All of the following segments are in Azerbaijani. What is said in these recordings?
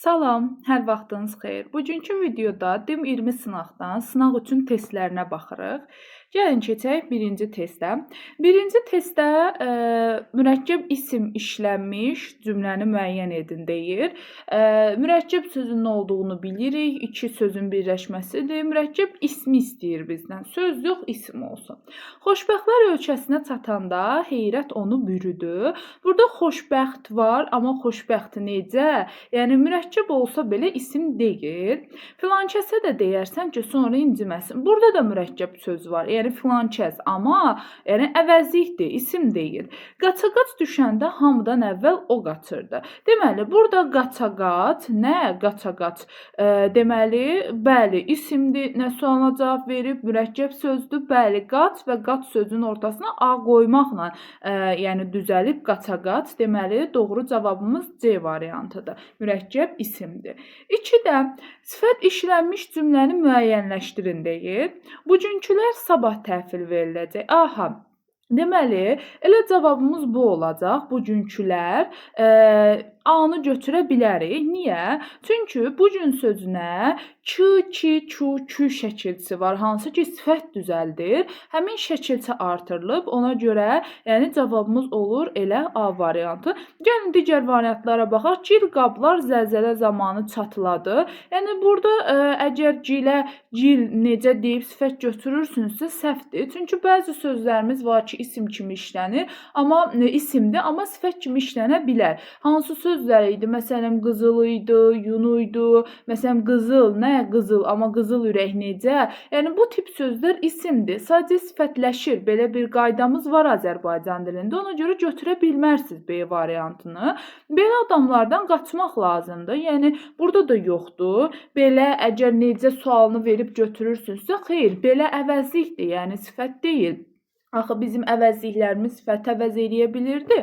Salam, hər vaxtınız xeyir. Bugünkü videoda DİM 20 sınaqdan sınaq üçün testlərinə baxırıq. Gəlin keçək birinci testə. Birinci testdə mürəkkəb isim işlənmiş cümləni müəyyən edin deyir. Mürəkkəb sözün nə olduğunu bilirik. İki sözün birləşməsidir. Mürəkkəb ismi istəyir bizdən. Söz yox, isim olsun. Xoşbəxtlər ölkəsinə çatanda heyrət onu bürüdü. Burada xoşbəxt var, amma xoşbəxt necə? Yəni mürəkkəb olsa belə isim deyil. Filankəsə də deyərsən ki, sonra inciməsin. Burada da mürəkkəb söz var. Yəni filankəs, amma yəni əvəzlikdir, isim deyil. Qaçaqaç düşəndə hamıdan əvvəl o qaçırdı. Deməli, burada qaçaqaç, nə qaçaqaç? Deməli, bəli, isimdir, nə sualına cavab verib, mürəkkəb sözdür. Bəli, qaç və qaç sözünün ortasına a qoymaqla yəni düzəlib qaçaqaç. Deməli, doğru cavabımız C variantıdır. Mürəkkəb isimdir. 2-də sifət işlənmiş cümləni müəyyənləşdirin deyir. Bugünkülər sabah təhvil veriləcək. Aha. Deməli, elə cavabımız bu olacaq. Bugünkülər A-nı götürə bilərik. Niyə? Çünki bugün sözünə k, ki, q, kü şəkilçisi var, hansı ki sifət düzəldir. Həmin şəkilçi artırılıb. Ona görə, yəni cavabımız olur elə A variantı. Gəlin digər variantlara baxaq. Gil qablar zəlzələ zamanı çatladı. Yəni burada əgər gilə gil necə deyib sifət götürürsünüzsə səhvdir. Çünki bəzi sözlərimiz var ki, isim kimi işlənir, amma isimdir, amma sifət kimi işlənə bilər. Hansı sözlər idi? Məsələn, qızıl idi, yun idi. Məsələn, qızıl, nə qızıl, amma qızıl ürək necə? Yəni bu tip sözlər isimdir. Sadəcə sifətləşir. Belə bir qaydamız var Azərbaycan dilində. Ona görə götürə bilmərsiniz B variantını. Belə adamlardan qaçmaq lazımdır. Yəni burada da yoxdur. Belə əgər necə sualını verib götürürsünüzsə, xeyr, belə əvəzlikdir, yəni sifət deyil. Axı bizim əvəzliklərimiz sifəti əvəz eləyə bilirdi.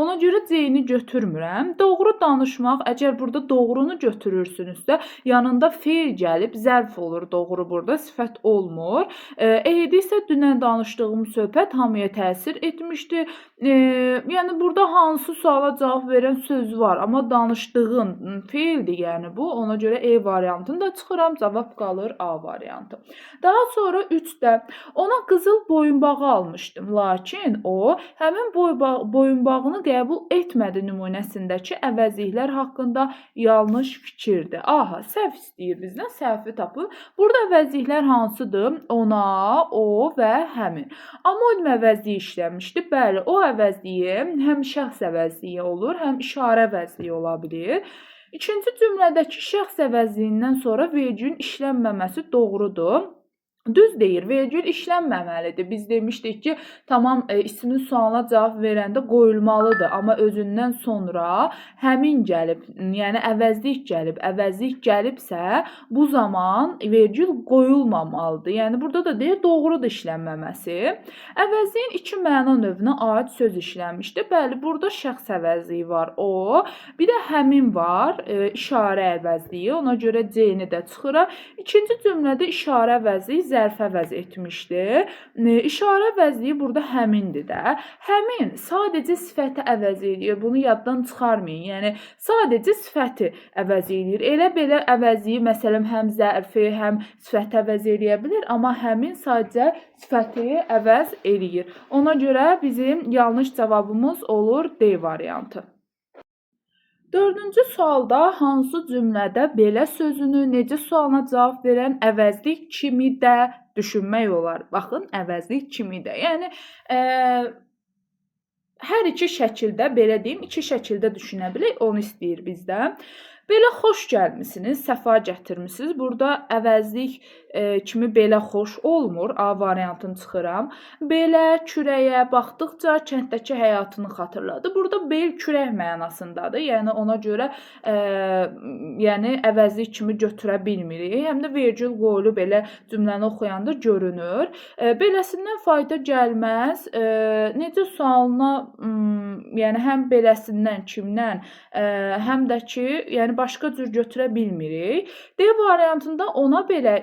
Ona görə C-ni götürmürəm. Doğru danışmaq, əgər burada doğrunu götürürsünüzsə, yanında feil gəlib, zərf olur doğru burada, sifət olmur. E-də isə dünən danışdığım söhbət hamıya təsir etmişdi. Yəni burada hansı suala cavab verən söz var, amma danışdığın feildir, yəni bu. Ona görə E variantını da çıxıram, cavab qalır A variantı. Daha sonra 3-də ona qızıl boyunbağı almışdım. Lakin o həmin boyunbağını qəbul etmədi nümunəsindəki əvəzliklər haqqında yanlış fikirdir. Aha, səhv istəyir bizdən, səhvi tapın. Burada əvəzliklər hansıdır? Ona, o və həmin. Amonim əvəzliyi işlənmişdi. Bəli, o əvəzliyi həm şəxs əvəzliyi olur, həm işarə əvəzliyi ola bilir. İkinci cümlədəki şəxs əvəzliyindən sonra vergülün işlənməməsi doğrudur. Düz deyir, vergül işlənməməlidir. Biz demişdik ki, tamam ismin sualına cavab verəndə qoyulmalıdır, amma özündən sonra həmin gəlib, yəni əvəzlik gəlib. Əvəzlik gəlibsə, bu zaman vergül qoyulmamalıdır. Yəni burada da deyir, doğrudur işlənməməsi. Əvəzliyin iki məna növünə aid söz işlənmişdir. Bəli, burada şəxs əvəzliyi var, o. Bir də həmin var, işarə əvəzliyi. Ona görə C-ni də çıxıram. İkinci cümlədə işarə əvəzliyi zərf əvəz etmişdi. İşarə əvəzliyi burada həmindir də. Həmin sadəcə sifəti əvəz eləyir. Bunu yaddan çıxarmayın. Yəni sadəcə sifəti əvəz eləyir. Elə belə əvəzliyi məsələn həm zərfi, həm sifəti əvəz eləyə bilər, amma həmin sadəcə sifəti əvəz eləyir. Ona görə bizim yanlış cavabımız olur D variantı. Dördüncü sualda hansı cümlədə belə sözünü necə sualına cavab verən əvəzlik kimi də düşünmək olar. Baxın, əvəzlik kimi də. Yəni hər iki şəkildə, belə deyim, iki şəkildə düşünə bilək, onu istəyir bizdən. Belə xoş gəlmisiniz, səfa gətirmisiniz. Burada əvəzlik kimi belə xoş olmur. A variantını çıxıram. Belə kürəyə baxdıqca kənddəki həyatını xatırladı. Burada bel kürək mənasındadır. Yəni ona görə yəni əvəzlik kimi götürə bilmirik. Həm də vergül qoyulub elə cümləni oxuyanda görünür. Beləsindən fayda gəlməz. Necə sualına yəni həm beləsindən, kimdən, həm də ki, yəni başqa cür götürə bilmirik. D variantında ona belə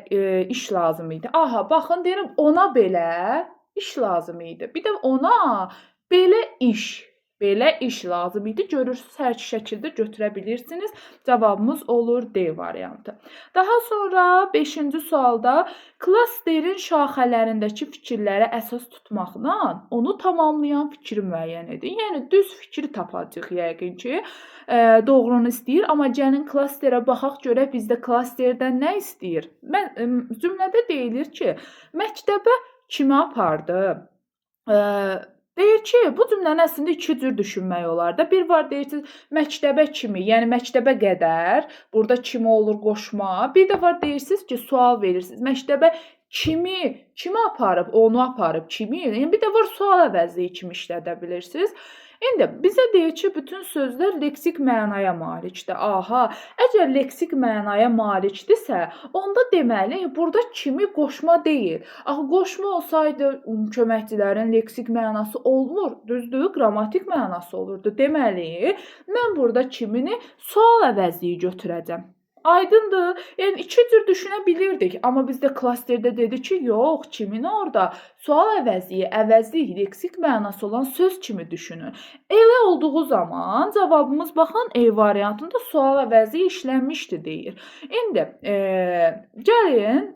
iş lazım idi. Aha, baxın, deyirəm ona belə iş lazım idi. Bir də ona belə iş. Belə iş lazım idi. Görürsünüz, hər iki şəkildə götürə bilirsiniz. Cavabımız olur D variantı. Daha sonra 5-ci sualda klasterin şaxələrindəki fikirlərə əsas tutmaqla onu tamamlayan fikri müəyyən edin. Yəni düz fikri tapacağıq yəqin ki. Doğrunu istəyir, amma gəlin klasterə baxaq görək bizdə klasterdən nə istəyir? Cümlədə deyilir ki, məktəbə kimi apardı? Deyir ki, bu cümləni əslində iki cür düşünmək olar da. Bir var deyirsiniz, məktəbə kimi, yəni məktəbə qədər, burada kimi olur qoşma. Bir də var deyirsiniz ki, sual verirsiniz. Məktəbə kimi aparıb, onu aparıb, kimi. Yəni, bir də var sual əvəzliyi kimi işlədə bilirsiniz. İndi bizə deyir ki, bütün sözlər leksik mənaya malikdir. Aha, əgər leksik mənaya malikdirsə, onda deməli, burada kimi qoşma deyil. Axı, qoşma olsaydı köməkçilərin leksik mənası olmur, düzdür, qrammatik mənası olurdu. Deməli, mən burada kimini sual əvəzliyi götürəcəm. Aydındır. Yəni, iki cür düşünə bilirdik. Amma bizdə klasterdə dedi ki, yox, kimin orada sual əvəzliyi, əvəzlik, leksik mənası olan söz kimi düşünün. Elə olduğu zaman cavabımız baxın E variantında sual əvəzliyi işlənmişdi deyir. İndi gəlin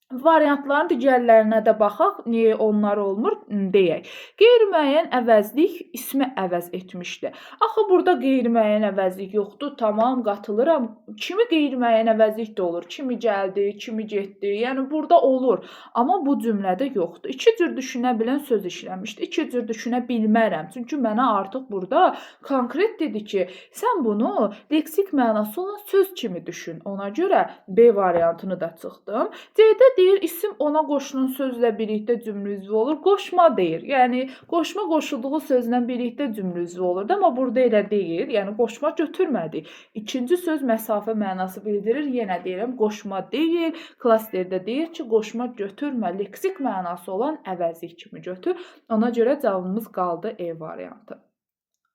variantların digərlərinə də baxaq, niyə onlar olmur deyək. Qeyri-müəyyən əvəzlik ismi əvəz etmişdi. Axı, burada qeyri-müəyyən əvəzlik yoxdur, tamam, qatılıram. Kimi qeyri-müəyyən əvəzlik də olur, kimi gəldi, kimi getdi, yəni burada olur. Amma bu cümlədə yoxdur. İki cür düşünə bilən söz işləmişdi, iki cür düşünə bilmərəm. Çünki mənə artıq burada konkret dedi ki, sən bunu leksik mənası olan söz kimi düşün. Ona görə B variantını da çıxdım. C-də deyir, isim ona qoşulan sözlə birlikdə cümlə üzvü olur. Qoşma deyir. Yəni, qoşma qoşulduğu sözlə birlikdə cümlə üzvü olurdu. Amma burada elə deyil. Yəni, qoşma götürmədik. İkinci söz məsafə mənası bildirir. Yenə deyirəm, qoşma deyil. Klasterdə deyir ki, qoşma götürmə. Leksik mənası olan əvəzlik kimi götür. Ona görə cavabımız qaldı E variantı.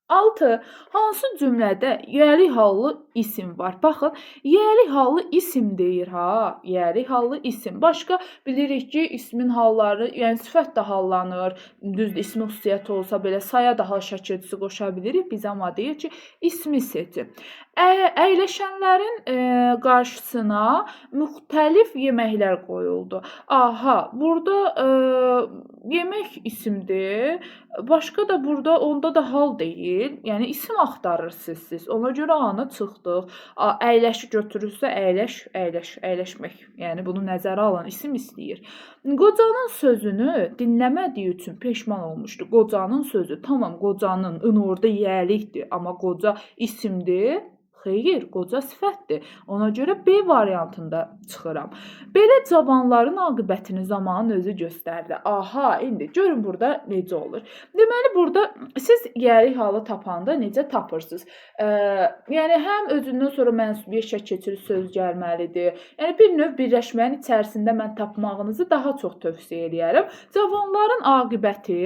6. Hansı cümlədə yəli hallı isim var? Baxın, yəli hallı isim deyir ha. Yəli hallı isim. Başqa bilirik ki, ismin halları, yəni sifət də hallanır. Düzdür, ismin xüsusiyyəti olsa belə saya da hal şəkilçisi qoşa bilirik. Biz amma deyir ki, ismi seçin. Əyləşənlərin qarşısına müxtəlif yeməklər qoyuldu. Aha, burada yemək isimdir. Başqa da burada onda da hal deyil. Yəni isim axtarırsınız siz. Ona görə ana çıxdıq. Əyləşi götürürsə əyləş, əyləş, əyləşmək. Yəni bunu nəzərə alan isim istəyir. Qocanın sözünü dinləmədiyi üçün peşman olmuşdu. Qocanın sözü, tamam, qocanın ın orada yəlikdir, amma qoca isimdir. Xeyr, qoca sifətdir. Ona görə B variantında çıxıram. Belə cavanların aqibətini zamanın özü göstərdi. Aha, indi görün burada necə olur. Deməli, burada siz yəlik halı tapanda necə tapırsınız? Yəni, həm özündən sonra mənsubiyyət şəkil söz gəlməlidir. Yəni, bir növ birləşmənin içərisində mən tapmağınızı daha çox tövsiyə eləyərəm. Cavanların aqibəti.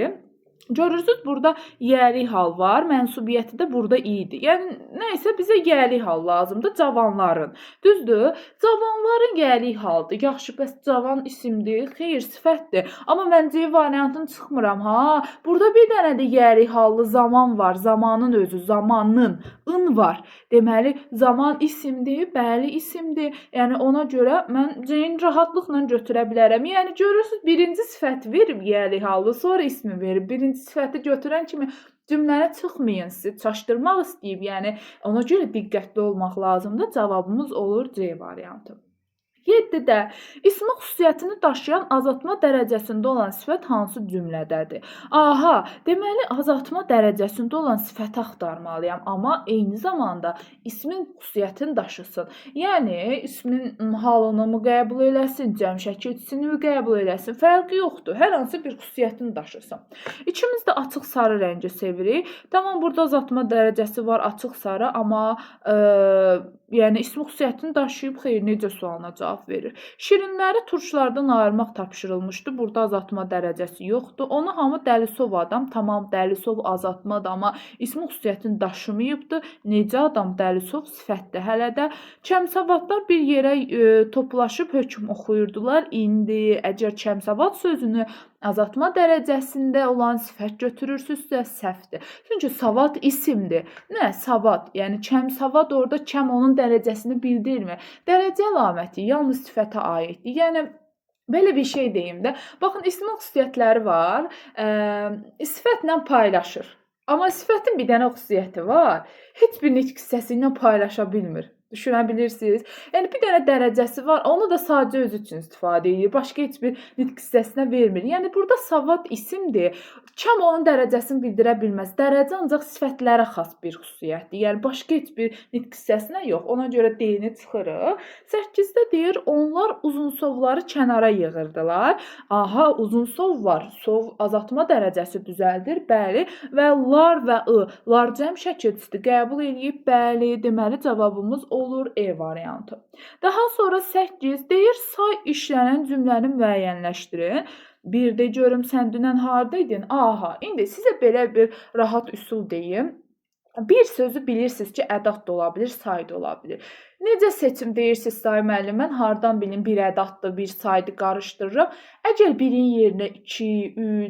Görürsünüz, burada yəlik hal var, mənsubiyyəti də burada idi. Yəni, nəysə bizə yəlik hal lazımdır cavanların. Düzdür? Cavanların yəlik halıdır. Yaxşı, bəs cavan isimdir, xeyr, sifətdir. Amma mən C variantını çıxmıram, ha. Burada bir dənə də yəlik hallı zaman var. Zamanın özü, zamanın, ın var. Deməli, zaman isimdir, bəli isimdir. Yəni, ona görə mən C-ni rahatlıqla götürə bilərəm. Yəni, görürsünüz, birinci sifəti verib yəlik hallı, sonra ismi verib, birinci sifəti götürən kimi cümlənə çıxmayın, sizi çaşdırmaq istəyib. Yəni, ona görə diqqətli olmaq lazımdır. Cavabımız olur C variantı. 7-də ismi xüsusiyyətini daşıyan azaltma dərəcəsində olan sifət hansı cümlədədir? Aha, deməli azaltma dərəcəsində olan sifəti axtarmalıyam, amma eyni zamanda ismin xüsusiyyətini daşısın. Yəni ismin halını mı qəbul eləsin, cəm şəkilçisini mi qəbul eləsin, fərqi yoxdur. Hər hansı bir xüsusiyyətini daşısın. İkimiz də açıq sarı rəngi sevirik. Tamam, burada azaltma dərəcəsi var, açıq sarı, amma yəni ismi xüsusiyyətini daşıyıb, xeyr, necə sualına cavab verir. Şirinləri turşlardan ayırmaq tapşırılmışdı. Burada azaltma dərəcəsi yoxdur. Onu hamı dəlisov adam, tamam dəlisov azaltmadır, amma ismi xüsusiyyətini daşımayıbdır. Necə adam dəlisov sifətdir hələ də. Kəmsavadlar bir yerə toplaşıb hökm oxuyurdular. İndi əgər kəmsavad sözünü Azaltma dərəcəsində olan sifət götürürsünüzsə səhvdir. Çünki savad isimdir. Nə? Savad. Yəni kəm savad orada kəm onun dərəcəsini bildirmir. Dərəcə əlaməti yalnız sifətə aiddir. Yəni belə bir şey deyim də. Baxın, ismin xüsusiyyətləri var. Sifətlə paylaşır. Amma sifətin bir dənə xüsusiyyəti var. Heç bir nitq hissəsi ilə paylaşa bilmir. Düşünə bilirsiniz? Yəni bir dənə dərəcəsi var, onu da sadəcə özü üçün istifadə edir. Başqa heç bir nitq hissəsinə vermir. Yəni burada savad isimdir. Kəm onun dərəcəsini bildirə bilməz. Dərəcə ancaq sifətlərə xas bir xüsusiyyətdir. Yəni başqa heç bir nitq hissəsinə yox. Ona görə D-ni çıxırıq. 8-də deyir, onlar uzunsovları kənara yığırdılar. Aha, uzunsov var. Sov azaltma dərəcəsi düzəldir. Bəli. Və lar və ı. Lar cəm şəkilçisidir. Qəbul eləyib. Bəli. Deməli cavabımız olur E variantı. Daha sonra 8 deyir, say işlənən cümləni müəyyənləşdirin. Bir də görüm sən dünən hardaydın? Aha, indi sizə belə bir rahat üsul deyim. Bir sözü bilirsiniz ki, ədad da ola bilər, say da ola bilər. Necə seçim deyirsiniz say müəllim, mən hardan bilim bir ədaddır, bir saydır, qarışdırıram. Əgər birin yerinə 2,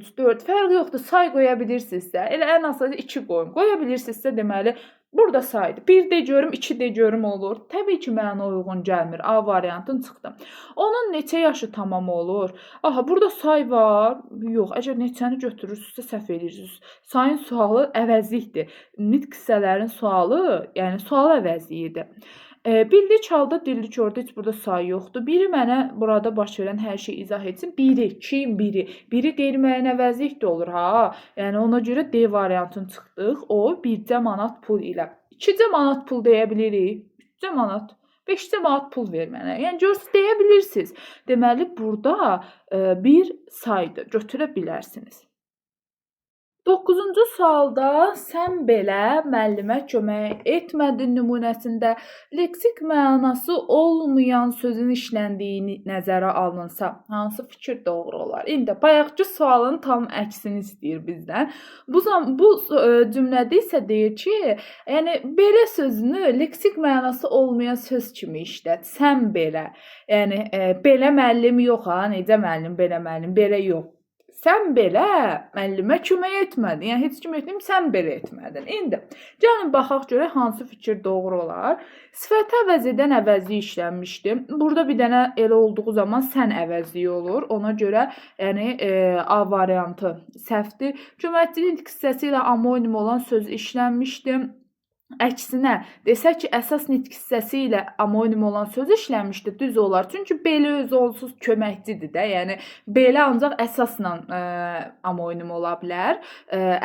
3, 4 fərqi yoxdur, say qoya bilirsinizsə, elə ən azı 2 qoyun. Qoya bilirsinizsə, deməli burada saydır. 1 də görüm, 2 də görüm olur. Təbii ki, mənə uyğun gəlmir. A variantını çıxdım. Onun neçə yaşı tamam olur? Aha, burada say var. Yox, əgər neçəni götürürsünüzsə səhv edirsiniz. Sayın sualı əvəzlikdir. Nitq hissələrin sualı, yəni sual əvəzliyidir. Bildik halda dillik orada heç burada say yoxdur. Biri mənə burada baş verən hər şeyi izah etsin. Biri, kim biri? Biri qeyri-müəyyən əvəzlik də olur ha. Yəni ona görə D variantını çıxdıq. O 1 manat pul ilə. 2 manat pul deyə bilirik. 3 manat, 5 manat pul ver mənə. Yəni görürsünüz, deyə bilirsiniz. Deməli burada bir saydır. Götürə bilərsiniz. 9-cu sualda sən belə müəllimə kömək etmədin nümunəsində leksik mənası olmayan sözün işləndiyini nəzərə alınsa, hansı fikir doğru olar? İndi bayaqki sualın tam əksini istəyir bizdən. Bu cümlədə isə deyir ki, yəni belə sözünü leksik mənası olmayan söz kimi işlət. Sən belə. Yəni belə müəllim yox ha, necə müəllim, belə müəllim, belə yox. Sən belə müəllimə kömək etmədin. Yəni heç kim etməyim, sən belə etmədin. İndi gəlin baxaq görək hansı fikir doğru olar. Sifəti əvəz edən əvəzlik işlənmişdi. Burada bir dənə elə olduğu zaman sən əvəzliyi olur. Ona görə yəni A variantı səhvdir. Köməkçinin nitq hissəsi ilə amonim olan söz işlənmişdi. Əksinə, desək ki, əsas nitq hissəsi ilə amonim olan söz işlənmişdi, düz olar. Çünki belə özü onsuz köməkçidir də. Yəni belə ancaq əsasla amonim ola bilər,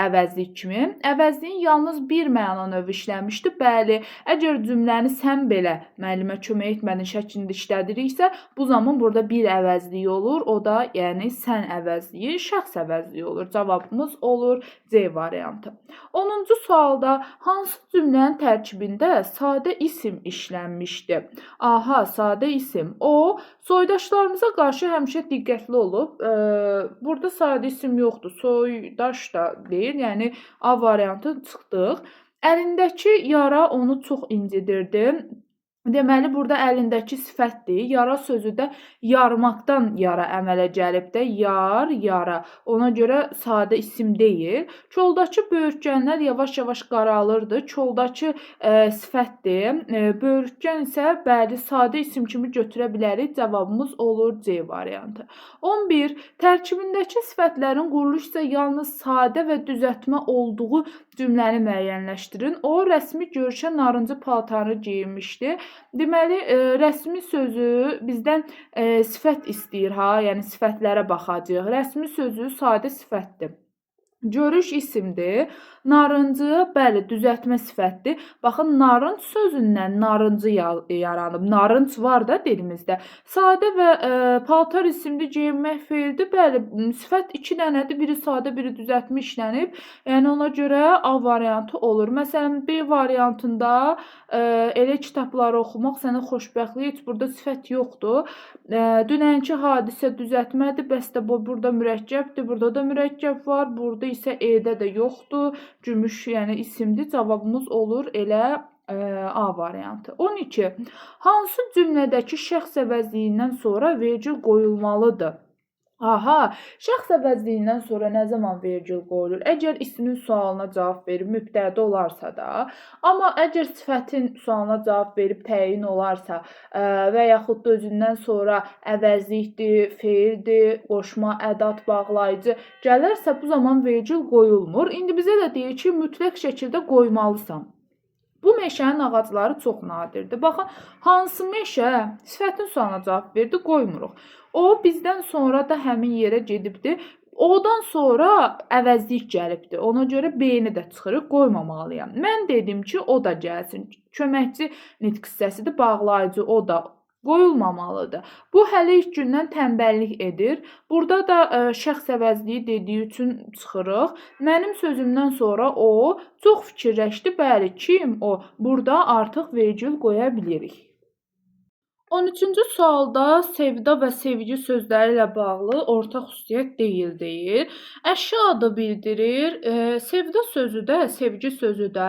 əvəzlik kimi. Əvəzliyin yalnız bir məna növü işlənmişdi. Bəli, əgər cümləni sən belə müəllimə kömək etmədin şəklində işlədiriksə, bu zaman burada bir əvəzliyi olur. O da yəni sən əvəzliyi, şəxs əvəzliyi olur. Cavabımız olur C variantı. 10-cu sualda hansı cümlənin tərkibində sadə isim işlənmişdi? Aha, sadə isim. O, soydaşlarımıza qarşı həmişə diqqətli olub. Burada sadə isim yoxdur. Soydaş da deyil. Yəni A variantı çıxdıq. Əlindəki yara onu çox incidirdi. Deməli, burada əlindəki sifətdir. Yara sözü də yarmaqdan yara əmələ gəlib də. Yar, yara. Ona görə sadə isim deyil. Çoldakı böyürtkənlər yavaş-yavaş qaralırdı. Çoldakı sifətdir. Böyürtkən isə bəli, sadə isim kimi götürə bilərik. Cavabımız olur C variantı. 11. Tərkibindəki sifətlərin quruluş isə yalnız sadə və düzəltmə olduğu cümləni müəyyənləşdirin. O, rəsmi görüşə narıncı paltarı geyinmişdi. Deməli, rəsmi sözü bizdən sifət istəyir, ha, yəni sifətlərə baxacağıq. Rəsmi sözü sadə sifətdir. Görüş isimdir. Narıncı, bəli, düzəltmə sifətdir. Baxın, narınc sözündən narıncı yaranıb. Narınc var da dilimizdə. Sadə və paltar isimli geyinmək feildir. Bəli, sifət iki dənədir. Biri sadə, biri düzəltmə işlənib. Yəni ona görə A variantı olur. Məsələn, B variantında elə kitabları oxumaq sənə xoşbəxtlik, heç burada sifət yoxdur. Dünənki hadisə düzəltmədir. Bəs də bu burada mürəkkəbdir. Burada da mürəkkəb var. Burada isə E-də də yoxdur. Gümüş, yəni isimdir. Cavabımız olur elə A variantı. 12. Hansı cümlədəki şəxs əvəzliyindən sonra vergül qoyulmalıdır? Aha, şəxs əvəzliyindən sonra nə zaman vergül qoyulur? Əgər ismin sualına cavab verib mübtəda olarsa da, amma əgər sifətin sualına cavab verib təyin olarsa və yaxud da özündən sonra əvəzlikdir, feildir, qoşma, ədat, bağlayıcı gələrsə bu zaman vergül qoyulmur. İndi bizə də deyir ki, mütləq şəkildə qoymalısan. Bu meşənin ağacları çox nadirdir. Baxın, hansı meşə sifətin sualına cavab verdi, qoymuruq. O bizdən sonra da həmin yerə gedibdir. Odan sonra əvəzlik gəlibdir. Ona görə B-ni də çıxırıq, qoymamalıyam. Mən dedim ki, o da gəlsin. Köməkçi nitq hissəsidir, bağlayıcı o da qoyulmamalıdır. Bu hələ ilk gündən tənbəllik edir. Burada da şəxs əvəzliyi dediyi üçün çıxırıq. Mənim sözümdən sonra o çox fikirləşdi. Bəli, kim o? Burada artıq vergül qoya bilirik. 13-cü sualda sevda və sevgi sözləri ilə bağlı ortaq xüsusiyyət deyil deyir. Əşya adı bildirir. Sevda sözü də, sevgi sözü də,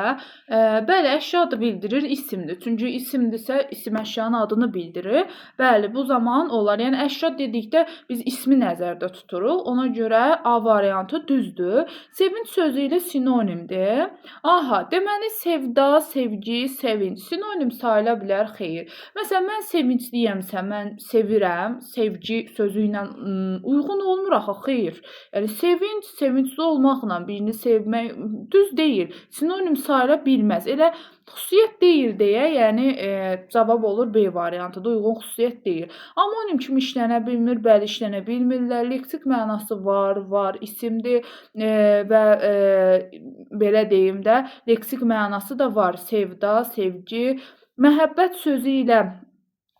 bəli, əşya adı bildirir, isimdir. Çünki isimdirsə, isim əşyanın adını bildirir. Bəli, bu zaman olar. Yəni əşya dedikdə biz ismi nəzərdə tuturuq. Ona görə A variantı düzdür. Sevinç sözü ilə sinonimdir. Aha, deməli sevda, sevgi, sevinç sinonim sayıla bilər, xeyr. Məsələn, mən sevincliyəmsə, mən sevirəm, sevgi sözü ilə uyğun olmur axı, xeyr. Yəni sevinç, sevincli olmaqla birini sevmək düz deyil. Sinonim sayıla bilməz. Elə xüsusiyyət deyil deyə, yəni cavab olur B variantı da, uyğun xüsusiyyət deyil. Amonim kimi işlənə bilmir, bəli işlənə bilmirlər. Leksik mənası var, var, isimdir və belə deyim də, leksik mənası da var. Sevda, sevgi, məhəbbət sözü ilə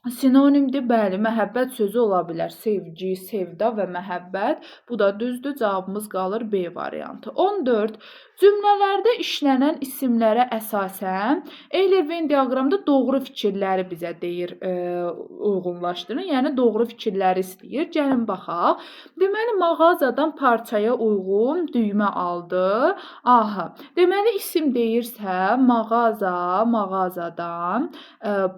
sinonimdir, bəli, məhəbbət sözü ola bilər. Sevgi, sevda və məhəbbət. Bu da düzdür, cavabımız qalır B variantı. 14. Cümlələrdə işlənən isimlərə əsasən Euler-Venn diaqramda doğru fikirləri bizə deyir, uyğunlaşdırın. Yəni doğru fikirləri istəyir. Gəlin baxaq. Deməli, mağazadan parçaya uyğun düymə aldı. Aha, deməli, isim deyirsə, mağaza, mağazadan,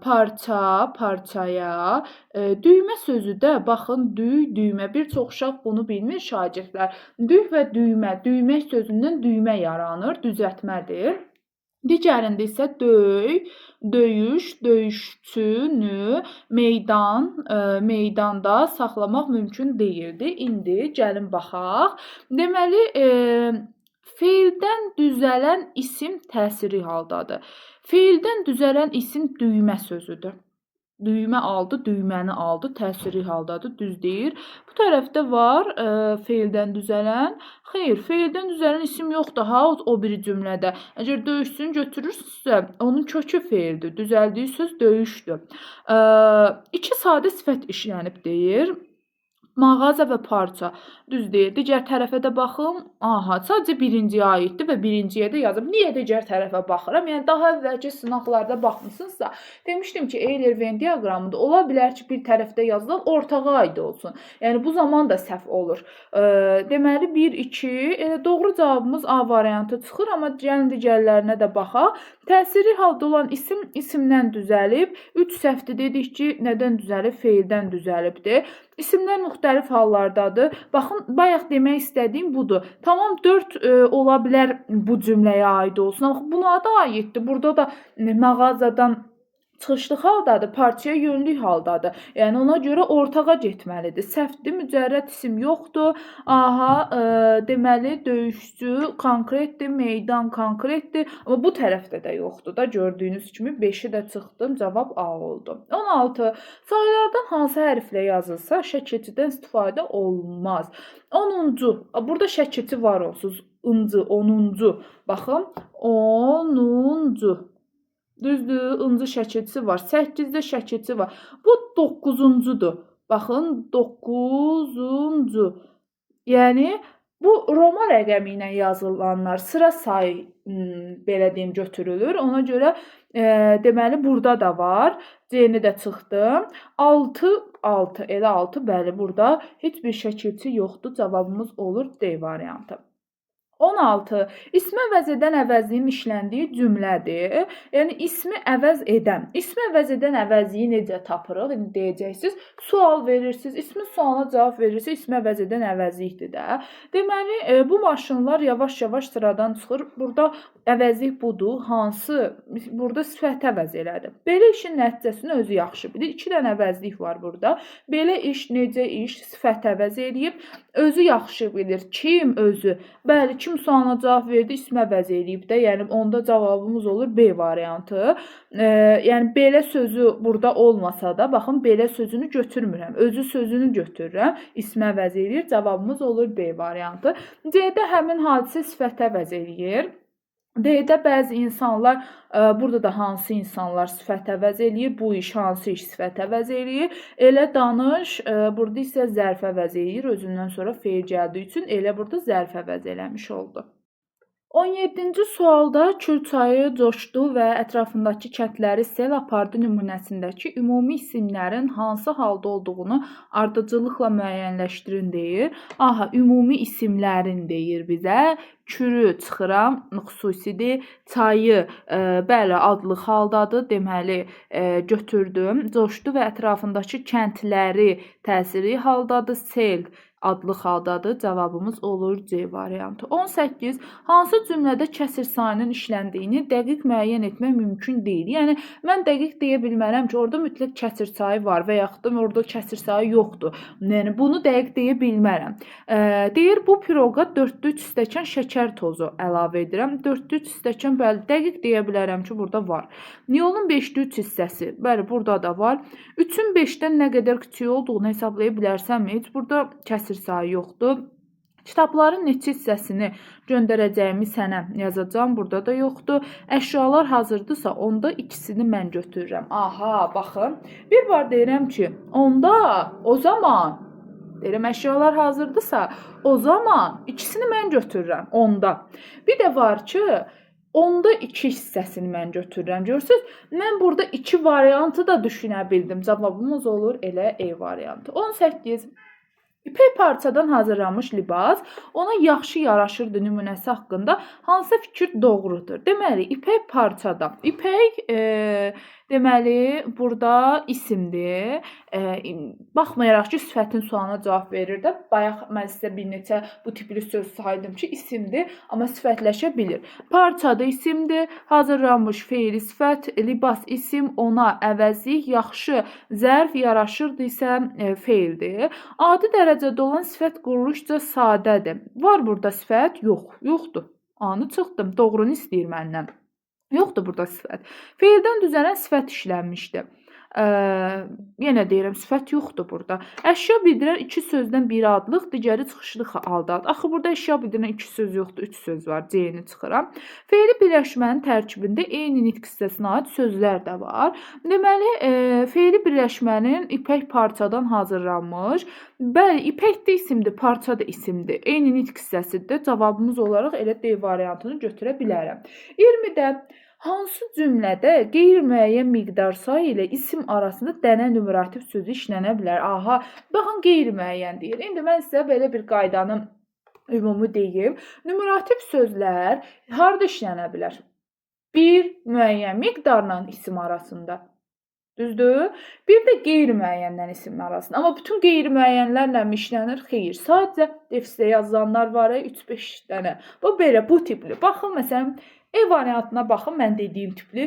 parça, parça, düymə sözü də, baxın, düy, düymə. Bir çox uşaq bunu bilmir, şagirdlər. Düy və düymə, düymək sözündən düymə yaranır, düzəltmədir. Digərində isə döy, döyüş, döyüşçünü meydan, meydanda saxlamaq mümkün deyildi. İndi gəlin baxaq. Deməli, feildən düzələn isim təsiri haldadır. Feildən düzələn isim düymə sözüdür. Düymə aldı, düyməni aldı, təsiri haldadır, düz deyir. Bu tərəfdə var feildən düzələn. Xeyr, feildən düzələn isim yoxdur ha o biri cümlədə. Əgər döyüşçünü götürürsünüzsə, onun kökü feildir, düzəldiyi söz döyüşdür. İki sadə sifət işlənib deyir. Mağaza və parça. Düz deyir. Digər tərəfə də baxım. Aha, sadəcə birinciyə aiddir və birinciyə də yazıb. Niyə digər tərəfə baxıram? Yəni daha əvvəlki sınaqlarda baxmısınızsa, demişdim ki, Euler-Venn diaqramında ola bilər ki, bir tərəfdə yazılan ortağa aid olsun. Yəni bu zaman da səhv olur. Deməli 1, 2, elə doğru cavabımız A variantı çıxır, amma gəlin digərlərinə də baxaq. Təsiri halda olan isim isimdən düzəlib. 3 səhvdir dedik ki, nədən düzəlib? Feildən düzəlibdir. İsimlər müxtəlif hallardadır. Baxın, bayaq demək istədiyim budur. Tamam, 4 ola bilər bu cümləyə aid olsun. Amma buna da aiddir. Burada da mağazadan çıxışlı haldadır, parçaya yönlük haldadır. Yəni ona görə ortağa getməlidir. Səhvdir, mücərrəd isim yoxdur. Aha, deməli döyüşçü konkretdir, meydan konkretdir. Amma bu tərəfdə də yoxdur da. Gördüyünüz kimi 5-i də çıxdım, cavab A oldu. 16. Saylardan hansı hərflə yazılsa şəkilçidən istifadə olunmaz. 10-cu. Burada şəkilçi var onsuz. İncı, 10-cu. Baxın, 10-cu. Düzdür, ıncı şəkilçisi var. 8-də şəkilçi var. Bu 9-uncudur. Baxın, 9-uncu. Yəni bu Roma rəqəmi ilə yazılanlar sıra sayı belə deyim götürülür. Ona görə deməli burada da var. C-ni də çıxdım. 6, 6, elə 6, bəli, burada heç bir şəkilçi yoxdur. Cavabımız olur D variantı. 16. İsmi əvəz edən əvəzliyin işləndiyi cümlədir. Yəni, ismi əvəz edən. İsmi əvəz edən əvəzliyi necə tapırıq? İndi deyəcəksiniz. Sual verirsiniz, ismin sualına cavab verirsiniz, ismi əvəz edən əvəzlikdir də. Deməli, bu maşınlar yavaş-yavaş sıradan çıxır. Burada əvəzlik budur. Hansı? Burada sifəti əvəz elədi. Belə işin nəticəsini özü yaxşı bilir. 2 dənə əvəzlik var burada. Belə iş, necə iş, sifəti əvəz eləyib. Özü yaxşı bilir. Kim özü? Bəli, kim sualına cavab verdi, ismi əvəz eləyib də. Yəni, onda cavabımız olur B variantı. Yəni, belə sözü burada olmasa da, baxın, belə sözünü götürmürəm. Özü sözünü götürürəm. İsmi əvəz eləyir. Cavabımız olur B variantı. C-də həmin hadisə sifəti əvəz eləyir. D-də bəzi insanlar, burada da hansı insanlar sifət əvəz eləyir, bu iş hansı iş sifət əvəz eləyir. Elə danış, burada isə zərf əvəz eləyir, özündən sonra feil gəldiyi üçün elə burada zərf əvəz eləmiş oldu. 17-ci sualda Kür çayı coşdu və ətrafındakı kəndləri sel apardı nümunəsindəki ümumi isimlərin hansı halda olduğunu ardıcıllıqla müəyyənləşdirin deyir. Aha, ümumi isimlərin deyir bizə. Kürü çıxıram, xüsusidir. Çayı, bəli, adlı haldadır. Deməli, götürdüm. Coşdu və ətrafındakı kəndləri təsirli haldadır. Sel adlı haldadır. Cavabımız olur C variantı. 18. Hansı cümlədə kəsir sayının işləndiyini dəqiq müəyyən etmək mümkün deyil. Yəni, mən dəqiq deyə bilmərəm ki, orada mütləq kəsir sayı var və yaxud da orada kəsir sayı yoxdur. Yəni, bunu dəqiq deyə bilmərəm. Deyir, bu piroqa 4-3 stəkan şəkər tozu əlavə edirəm. 4-3 stəkan, bəli, dəqiq deyə bilərəm ki, burada var. Yolun 5-3 hissəsi, bəli, burada da var. 3-ün 5-dən nə qədər kiçik olduğunu hesablaya bilərsənmi? Heç burada kəsir sayı yoxdur. Kitabların neçə hissəsini göndərəcəyimi sənə yazacağam. Burada da yoxdur. Əşyalar hazırdırsa, onda ikisini mən götürürəm. Aha, baxın. Bir var deyirəm ki, onda, o zaman, deyirəm, əşyalar hazırdırsa, o zaman ikisini mən götürürəm. Onda. Bir də var ki, onda 2 hissəsini mən götürürəm. Görürsünüz, mən burada 2 variantı da düşünə bildim. Cavabımız olur elə E variantı. 18. İpək parçadan hazırlanmış libas ona yaxşı yaraşırdı nümunəsi haqqında hansı fikir doğrudur? Deməli, ipək parçadan. İpək, deməli, burada isimdir. Baxmayaraq ki, sifətin sualına cavab verir də. Bayaq mən sizə bir neçə bu tipli söz saydım ki, isimdir, amma sifətləşə bilir. Parçada isimdir, hazırlanmış feili sifət, libas isim, ona əvəzlik, yaxşı zərf yaraşırdı isə feildir. Adi dərəcədə olan sifət quruluşca sadədir. Var burada sifət? Yox, yoxdur. Anı çıxdım, doğrunu istəyir məndən. Yoxdur burada sifət. Feildən düzələn sifət işlənmişdir. Yenə deyirəm, sifət yoxdur burada. Əşya bildirən iki sözdən biri adlıq, digəri çıxışlı haldadır. Axı, burada əşya bildirən iki söz yoxdur, 3 söz var. C-ni çıxıram. Feili birləşmənin tərkibində eyni nitq hissəsinə aid sözlər də var. Deməli, feili birləşmənin ipək parçadan hazırlanmış. Bəli, ipək də isimdir, parça da isimdir. Eyni nitq hissəsidir. Cavabımız olaraq elə D variantını götürə bilərəm. 20-də hansı cümlədə qeyri-müəyyən miqdar sayı ilə isim arasında dənə nümerativ sözü işlənə bilər? Aha, baxın, qeyri-müəyyən deyir. İndi mən sizə belə bir qaydanı ümumi deyim. Nümerativ sözlər harada işlənə bilər? Bir müəyyən miqdarla isim arasında. Düzdür? Bir də qeyri-müəyyənlə isim arasında. Amma bütün qeyri-müəyyənlərlə mi işlənir? Xeyr. Sadəcə defisdə yazılanlar var, 3-5 dənə. Bu belə, bu tipli. Baxın, məsələn, E variantına baxın, mən dediyim tipli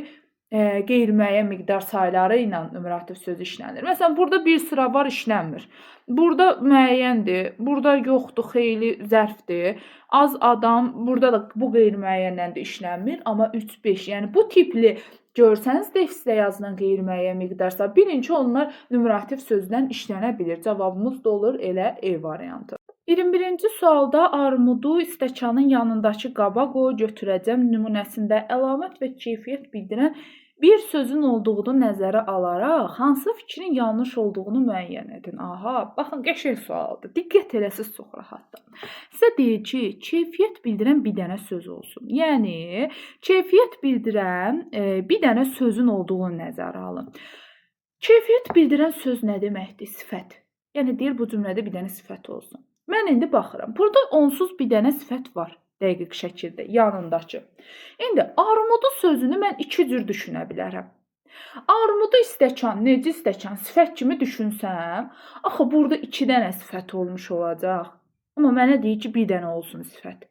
qeyri-müəyyən miqdar sayları ilə nümerativ söz işlənir. Məsələn, burada bir sıra var, işlənmir. Burada müəyyəndir, burada yoxdur, xeyli zərfdir. Az adam, burada da bu qeyri-müəyyənlə də işlənmir, amma 3-5, yəni bu tipli görsəniz defisdə yazılan qeyri-müəyyən miqdar sayı, bilin ki, onlar nümerativ sözdən işlənə bilir. Cavabımız da olur elə E variantı. 21-ci sualda armudu stəkanın yanındakı qaba qoy götürəcəm nümunəsində əlamət və keyfiyyət bildirən bir sözün olduğunu nəzərə alaraq hansı fikrin yanlış olduğunu müəyyən edin. Aha, baxın, qəşəng sualdır. Diqqət eləsiz, çox rahatdır. Sizə deyir ki, keyfiyyət bildirən bir dənə söz olsun. Yəni, keyfiyyət bildirən bir dənə sözün olduğunu nəzərə alın. Keyfiyyət bildirən söz nə deməkdir? Sifət. Yəni, deyir, bu cümlədə bir dənə sifət olsun. Mən indi baxıram. Burada onsuz bir dənə sifət var. Dəqiq şəkildə yanındakı. İndi armudu sözünü mən iki cür düşünə bilərəm. Armudu stəkan, necə stəkan sifət kimi düşünsəm, axı burada 2 dənə sifət olmuş olacaq. Amma mənə deyir ki, bir dənə olsun sifət.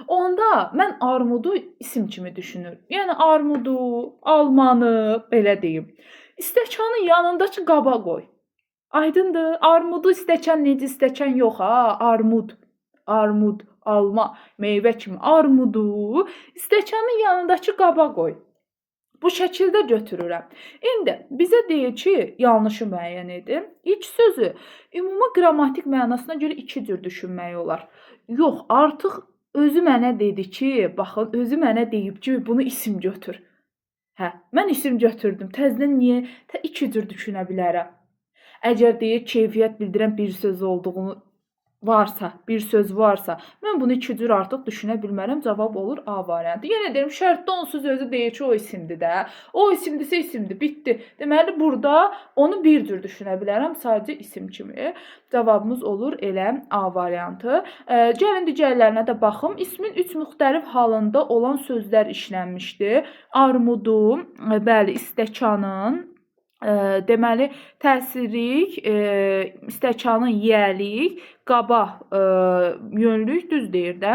Onda mən armudu isim kimi düşünürüm. Yəni armudu, almanı, belə deyim. Stəkanın yanındakı qaba qoy. Aydındır? Armudu stəkan, necə stəkan yox ha, armud. Armud, alma, meyvə kimi armudu stəkanın yanındakı qaba qoy. Bu şəkildə götürürəm. İndi bizə deyir ki, yanlışı müəyyən edin. İlk sözü ümumi qrammatik mənasına görə iki cür düşünmək olar. Yox, artıq özü mənə dedi ki, baxın, özü mənə deyib ki, bunu isim götür. Hə, mən isim götürdüm. Təzədən niyə iki cür düşünə bilərəm? Əgər deyir, keyfiyyət bildirən bir söz olduğunu varsa, bir söz varsa, mən bunu iki cür artıq düşünə bilmərəm. Cavab olur A variantı. Yenə deyirəm, şərtdə onsuz özü deyir ki, o isimdir də. O isimdirsə isimdir, bitdi. Deməli, burada onu bir cür düşünə bilərəm, sadəcə isim kimi. Cavabımız olur elə A variantı. Gəlin digərlərinə də baxım. İsmin 3 müxtəlif halında olan sözlər işlənmişdi. Armudu, bəli, stəkanın, deməli, təsirlik, stəkanın yiyəlik, qaba yönlük, düz deyir də.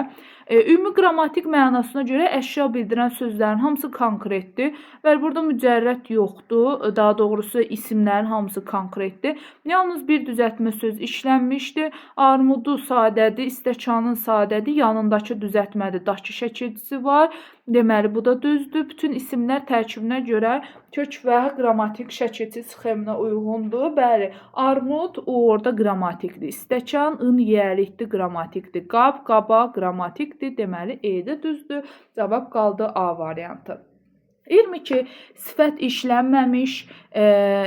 Ümumi qrammatik mənasına görə əşya bildirən sözlərin hamısı konkretdir. Bəli, burada mücərrəd yoxdur. Daha doğrusu isimlərin hamısı konkretdir. Yalnız bir düzəltmə söz işlənmişdir. Armudu sadədir, stəkanın sadədir, yanındakı düzəltmədir, dakı şəkilçisi var. Deməli, bu da düzdür. Bütün isimlər tərkibinə görə kök və qrammatik şəkilçi sxeminə uyğundur. Bəli, armud o orada qrammatikdir. Stəkan ın yiyəlikdir, qrammatikdir. Qab, qaba qrammatikdir. Deməli, E də düzdür. Cavab qaldı A variantı. 22. Sifət işlənməmiş,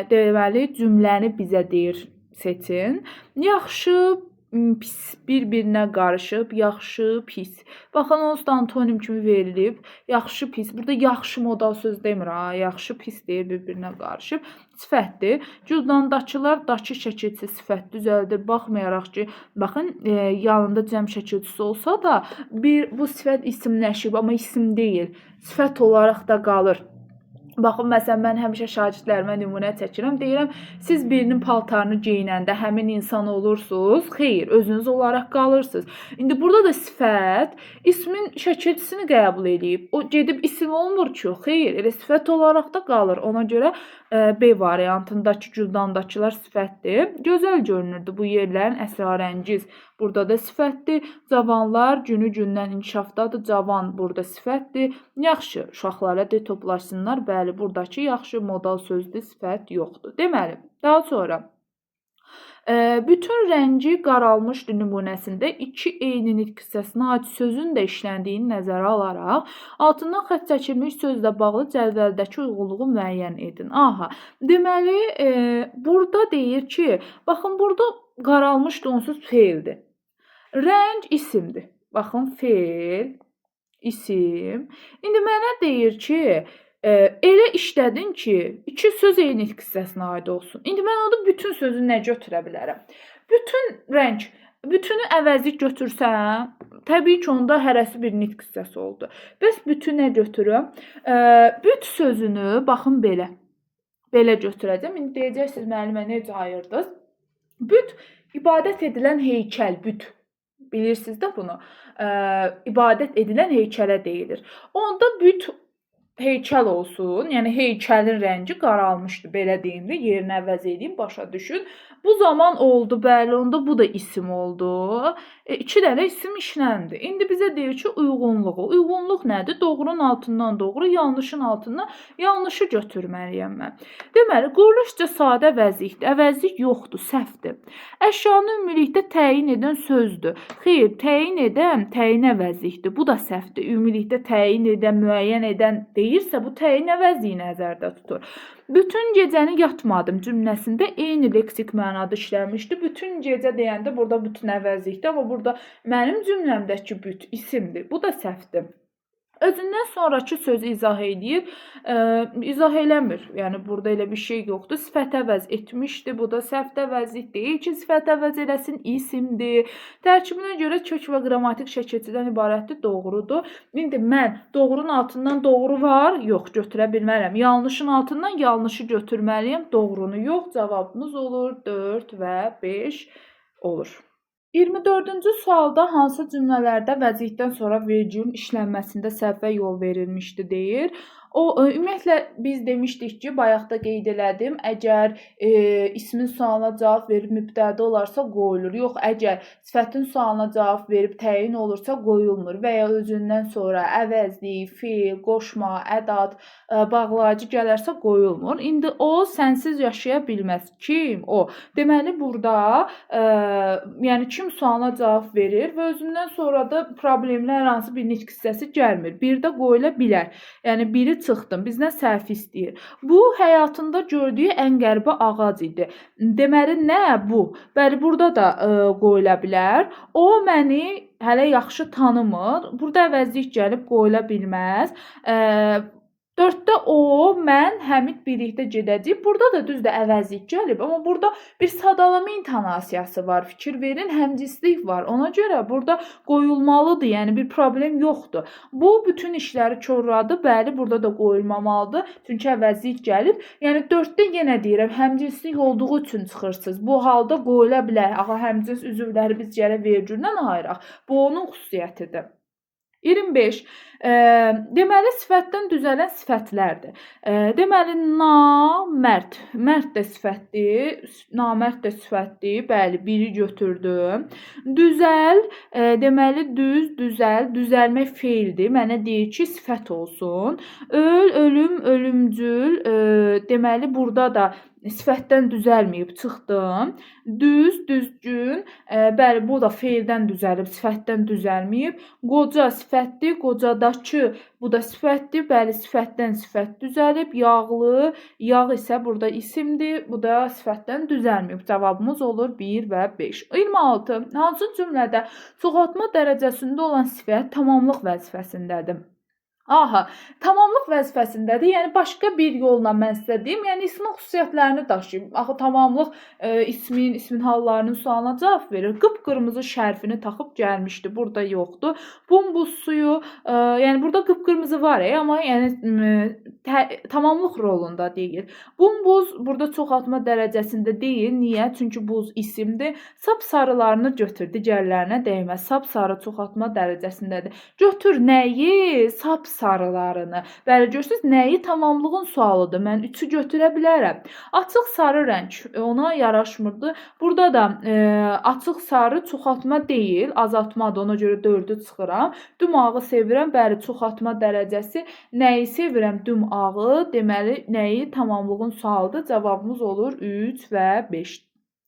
deməli, cümləni bizə deyir seçin. Yaxşı, pis bir-birinə qarışıb, yaxşı, pis. Baxın, onsuz da antonim kimi verilib. Yaxşı, pis. Burada yaxşı modal söz demir, ha. Yaxşı, pis deyir, bir-birinə qarışıb. Sifətdir. Cüzdandakılar dakı şəkilçisi sifət düzəldir. Baxmayaraq ki, baxın, yanında cəm şəkilçisi olsa da bu sifət isimləşib, amma isim deyil. Sifət olaraq da qalır. Baxın, məsələn, mən həmişə şagirdlərimə nümunə çəkirəm. Deyirəm, siz birinin paltarını geyinəndə həmin insan olursunuz. Xeyr, özünüz olaraq qalırsınız. İndi burada da sifət ismin şəkilçisini qəbul eləyib. O gedib isim olmur ki, xeyr, elə sifət olaraq da qalır. Ona görə B variantındakı cüzdandakılar sifətdir. Gözəl görünürdü bu yerlərin əsrarəngiz. Burada da sifətdir. Cavanlar günü gündən inkişafdadır. Cavan burada sifətdir. Yaxşı, uşaqlara de toplaşsınlar. Bəli, buradakı yaxşı modal sözdür, sifət yoxdur. Deməli, daha sonra bütün rəngi qaralmışdı nümunəsində iki eyni nitq hissəsinə aid sözün də işləndiyini nəzərə alaraq altından xətt çəkilmiş sözlə bağlı cədvəldəki uyğunluğu müəyyən edin. Aha, deməli, burada deyir ki, baxın, burada qaralmışdı onsuz feildir. Rəng isimdir. Baxın, feil, isim. İndi mənə deyir ki, elə işlədin ki, iki söz eyni nitq hissəsinə aid olsun. İndi mən orada bütün sözü nə götürə bilərəm? Bütün rəng, bütünü əvəzlik götürsəm, təbii ki, onda hərəsi bir nitq hissəsi oldu. Bəs bütün nə götürüm? Büt sözünü, baxın, belə. Belə götürəcəm. İndi deyəcəksiniz, müəllimə necə ayırdınız? Büt, ibadət edilən heykəl, büt. Bilirsiniz də bunu. İbadət edilən heykələ deyilir. Onda büt heykəl olsun. Yəni heykəlin rəngi qaralmışdı. Belə deyim də, yerini əvəz edeyim, başa düşün. Bu zaman oldu, bəli, onda bu da isim oldu. İki dənə isim işləndi. İndi bizə deyir ki, uyğunluğu. Uyğunluq nədir? Doğrunun altından doğru, yanlışın altından yanlışı götürməliyəm mən. Deməli, quruluşca sadə əvəzlikdir. Əvəzlik yoxdur, səhvdir. Əşyanı ümumilikdə təyin edən sözdür. Xeyr, təyin edən təyin əvəzlikdir. Bu da səhvdir. Ümumilikdə təyin edən, müəyyən edən deyirsə, bu təyin əvəzliyi nəzərdə tutur. Bütün gecəni yatmadım cümləsində eyni leksik mənada işlənmişdi. Bütün gecə deyəndə burada bütün əvəzlikdir, amma burada mənim cümləmdəki büt isimdir. Bu da səhvdir. Özündən sonrakı sözü izah eləyir. İzah eləmir. Yəni burada elə bir şey yoxdur. Sifət əvəz etmişdi. Bu da səhvdə əvəzlik deyil ki, sifət əvəz eləsin, isimdir. Tərkibinə görə kök və qrammatik şəkilçidən ibarətdir. Doğrudur. İndi mən doğrunun altından doğru var? Yox, götürə bilmərəm. Yanlışın altından yanlışı götürməliyəm. Doğrunu yox. Cavabımız olur 4 və 5 olur. 24-cü sualda hansı cümlələrdə vəziyyətdən sonra vergülün işlənməsində səhvə yol verilmişdi deyir. O, ümumiyyətlə biz demişdik ki, bayaq da qeyd elədim, əgər ismin sualına cavab verib mübtəda olarsa qoyulur. Yox, əgər sifətin sualına cavab verib təyin olursa qoyulmur və ya özündən sonra əvəzlik, feil, qoşma, ədat, bağlayıcı gələrsə qoyulmur. İndi o sənsiz yaşaya bilməz. Kim? O. Deməli burada yəni kim sualına cavab verir və özündən sonra da problemli hər hansı bir nitq hissəsi gəlmir. Bir də qoyula bilər. Yəni biri çıxdım. Bizdən səhv istəyir. Bu həyatında gördüyü ən qəribə ağac idi. Deməli nə bu? Bəli, burada da qoyula bilər. O məni hələ yaxşı tanımır. Burada əvəzlik gəlib qoyula bilməz. 4-də o, mən, Həmid birlikdə gedəcəyik. Burada da düzdür əvəzlik gəlib, amma burada bir sadalama intonasiyası var. Fikir verin, həmcinslik var. Ona görə burada qoyulmalıdır, yəni bir problem yoxdur. Bu bütün işləri korladı. Bəli, burada da qoyulmamalıdır. Çünki əvəzlik gəlib. Yəni 4-də yenə deyirəm, həmcinslik olduğu üçün çıxırsınız. Bu halda qoyula bilər. Axı həmcins üzvləri biz gərək vergüllə ayıraq. Bu onun xüsusiyyətidir. 25. Deməli, sifətdən düzələn sifətlərdir. Deməli, namərd. Mərd də sifətdir, namərd də sifətdir. Bəli, biri götürdüm. Düzəl, deməli, düz, düzəl, düzəlmək feildir. Mənə deyir ki, sifət olsun. Öl, ölüm, ölümcül. Deməli, burada da sifətdən düzəlməyib, çıxdım. Düz, düzgün, bəli, bu da feildən düzəlib, sifətdən düzəlməyib. Qoca sifətdir, qocadakı bu da sifətdir, bəli, sifətdən sifət düzəlib. Yağlı, yağ isə burada isimdir, bu da sifətdən düzəlməyib. Cavabımız olur 1 və 5. 26. Hansı cümlədə çoxaltma dərəcəsində olan sifət tamamlıq vəzifəsindədir? Aha, tamamlıq vəzifəsindədir. Yəni başqa bir yolla mən sizə deyim, yəni ismin xüsusiyyətlərini daşıyıb. Axı tamamlıq ismin hallarının sualına cavab verir. Qıpqırmızı şərfini taxıb gəlmişdi. Burada yoxdur. Bumbuz suyu, yəni burada qıpqırmızı var, amma yəni tamamlıq rolunda deyil. Bumbuz burada çoxaltma dərəcəsində deyil. Niyə? Çünki buz isimdir. Sap sarılarını götür, digərlərinə dəyməz. Sap sarı çoxaltma dərəcəsindədir. Götür nəyi? Sap sarılarını. Bəli, görürsünüz, nəyi tamamlığın sualıdır. Mən 3-ü götürə bilərəm. Açıq sarı rəng ona yaraşmırdı. Burada da açıq sarı çoxaltma deyil, azaltmadır. Ona görə 4-ü çıxıram. Düm ağı sevirəm. Bəli, çoxaltma dərəcəsi. Nəyi sevirəm? Düm ağı. Deməli, nəyi tamamlığın sualıdır. Cavabımız olur 3 və 5.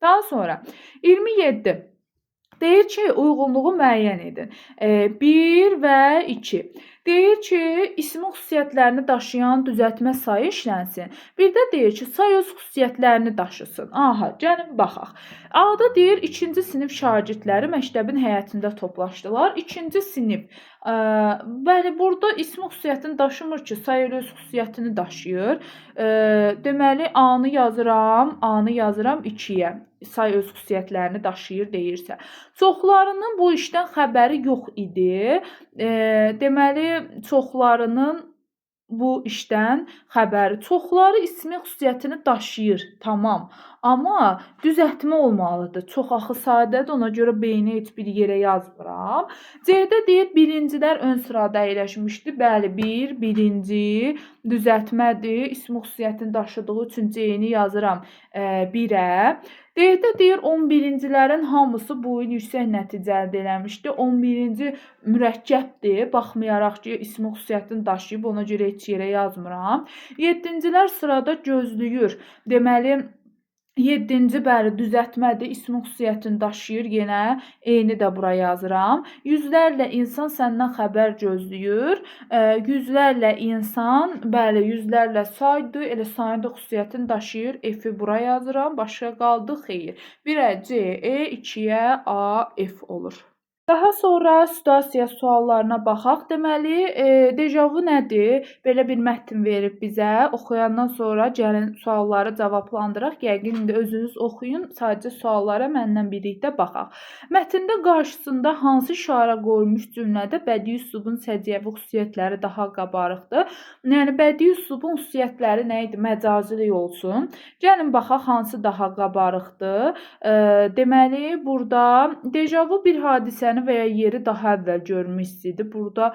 Daha sonra 27. Deyir ki, uyğunluğu müəyyən edin. 1 və 2. Deyir ki, ismin xüsusiyyətlərini daşıyan düzəltmə sayı işlənsin. Bir də deyir ki, say öz xüsusiyyətlərini daşısın. Aha, gəlin baxaq. A-da deyir, 2-ci sinif şagirdləri məktəbin həyətində toplaşdılar. 2-ci sinif. Bəli, burada ismin xüsusiyyətini daşımır ki, say öz xüsusiyyətini daşıyır. Deməli, A-nı yazıram, A-nı yazıram 2-yə. Say öz xüsusiyyətlərini daşıyır deyirsə. Çoxlarının bu işdən xəbəri yox idi. Deməli, çoxlarının bu işdən xəbəri. Çoxları ismin xüsusiyyətini daşıyır, tamam. Amma düzəltmə olmalıdır. Çox axı sadədir, ona görə B-ni heç bir yerə yazmıram. C-də deyir, birincilər ön sırada əyləşmişdi. Bəli, 1, birinci düzəltmədir. İsmin xüsusiyyətini daşıdığı üçün C-ni yazıram 1-ə. D-də deyir, 11-cilərin hamısı bu il yüksək nəticə əldə eləmişdi. 11-ci mürəkkəbdir. Baxmayaraq ki, ismin xüsusiyyətini daşıyıb, ona görə heç yerə yazmıram. 7-cilər sırada gözləyir. Deməli, 7-ci bəli düzəltmədir, ismin xüsusiyyətini daşıyır, yenə eyni də bura yazıram. Yüzlərlə insan səndən xəbər gözləyir. Yüzlərlə insan, bəli, yüzlərlə saydır, elə sayın da xüsusiyyətini daşıyır. F-i bura yazıram, başqa qaldı xeyir. 1-ə C, E, 2-yə A, F olur. Daha sonra situasiya suallarına baxaq. Deməli, dejavu nədir? Belə bir mətn verib bizə. Oxuyandan sonra gəlin sualları cavablandıraq. Yəqin indi özünüz oxuyun, sadəcə suallara məndən birlikdə baxaq. Mətndə qarşısında hansı işarə qoyulmuş cümlədə bədii üslubun səciyyəvi xüsusiyyətləri daha qabarıqdır? Yəni, bədii üslubun xüsusiyyətləri nə idi? Məcazilik olsun. Gəlin baxaq hansı daha qabarıqdır. Deməli, burada dejavu bir hadisəni və ya yeri daha əvvəl görmüş idi. Burada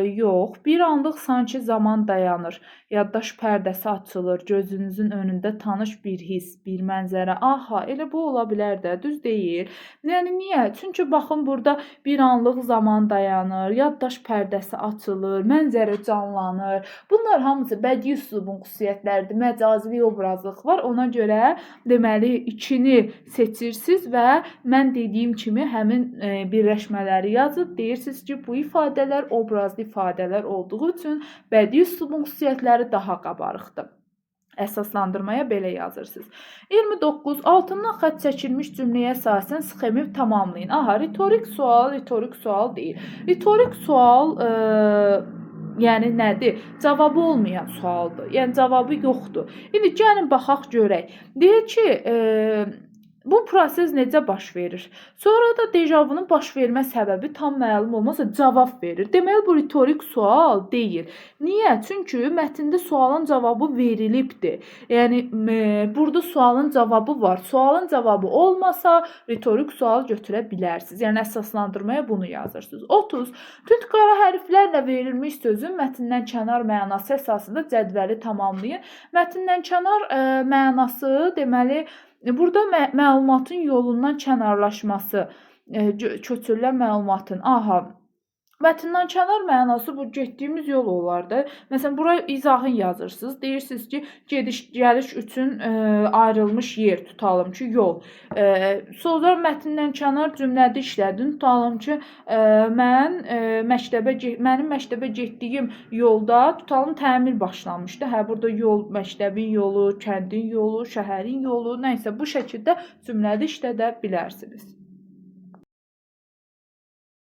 yox. Bir anlıq sanki zaman dayanır. Yaddaş pərdəsi açılır. Gözünüzün önündə tanış bir his, bir mənzərə. Aha, elə bu ola bilər də, düz deyil. Yəni niyə? Çünki baxın burada bir anlıq zaman dayanır, yaddaş pərdəsi açılır, mənzərə canlanır. Bunlar hamısı bədii üslubun xüsusiyyətləridir. Məcazilik, obrazlıq var. Ona görə deməli 2-ni seçirsiniz və mən dediyim kimi həmin birləşmələri yazıb deyirsiniz ki, bu ifadələr obrazlı ifadələr olduğu üçün bədii üslubun xüsusiyyətləri daha qabarıqdır. Əsaslandırmaya belə yazırsınız. 29. Altından xətt çəkilmiş cümləyə əsasən sxemi tamamlayın. Aha, ritorik sual, ritorik sual deyil. Ritorik sual yəni nədir? Cavabı olmayan sualdır. Yəni cavabı yoxdur. İndi gəlin baxaq görək. Deyir ki, bu proses necə baş verir? Sonra da dejavunun baş vermə səbəbi tam məlum olmasa cavab verir. Deməli, bu ritorik sual deyil. Niyə? Çünki mətndə sualın cavabı verilibdir. Yəni, burada sualın cavabı var. Sualın cavabı olmasa, ritorik sual götürə bilərsiniz. Yəni, əsaslandırmaya bunu yazırsınız. 30. Tünd qara hərflərlə verilmiş sözün mətndən kənar mənası əsasında cədvəli tamamlayın. Mətndən kənar mənası, deməli, burada məlumatın yolundan kənarlaşması, köçürülən məlumatın, aha, mətndən kənar mənası bu getdiyimiz yol olardı. Məsələn, buraya izahın yazırsınız. Deyirsiniz ki, gediş-gəliş üçün ayrılmış yer tutalım ki, yol. Sonra mətndən kənar cümlədə işlədin. Tutalım ki, mənim məktəbə getdiyim yolda tutalım təmir başlanmışdı. Hə, burada yol, məktəbin yolu, kəndin yolu, şəhərin yolu, nə isə bu şəkildə cümlədə işlədə bilərsiniz.